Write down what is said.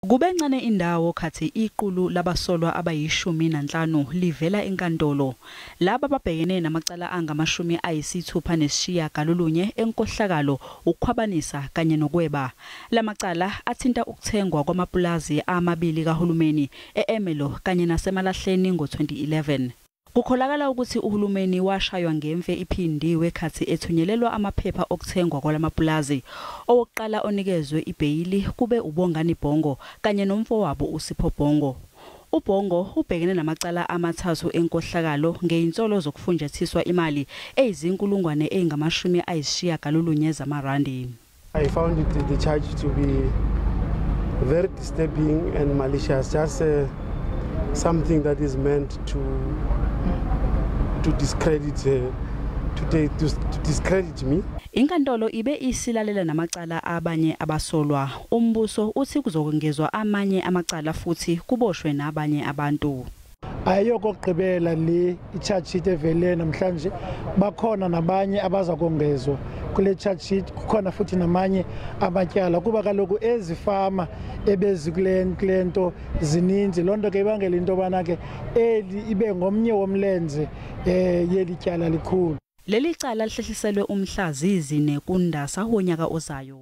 Kube ncane indawo khathi iqulu labasolwa abayi-15 livela enkantolo. Laba babhekene namacala angama-69 enkohlakalo, ukukhwabanisa kanye nokweba. Lamacala athinta ukuthengwa kwamapulazi amabili kahulumeni e-Ermelo kanye naseMalahleni ngo-2011. Kukholakala ukuthi uhulumeni washaywa ngemfe iphindiwe khathi ethunyelelwa amaphepha okuthengwa kwalamapulazi. Owokuqala onikezwe ibheyili kube uBongani Bongo kanye nomfowabo uSipho Bongo. UBongo ubhekene namacala amathathu enkohlakalo ngezinsolo zokufunjathiswa imali eyizinkulungwane ezingama-90 zamarandi. I found the charge to be very disturbing and malicious, just something that is meant to discredit to discredit me. Inkantolo ibe isilalela namacala abanye abasolwa. Umbuso uthi kuzokongezwa amanye amacala futhi kuboshwe nabanye abantu. Ayiyokugqibela le i-charge sheet evele namhlanje. Bakhona nabanye abaza kongezwa kule charge sheet, kukhona futhi namanye amatyala, kuba kaloku ezi fama ebezikule kule nto zininzi. Loo nto ke ibangela into yobana ke eli ibe ngomnye womlenze yeli tyala likhulu. Leli cala lihlehliselwe umhla zizi-4 kuNdasa wonyaka ozayo.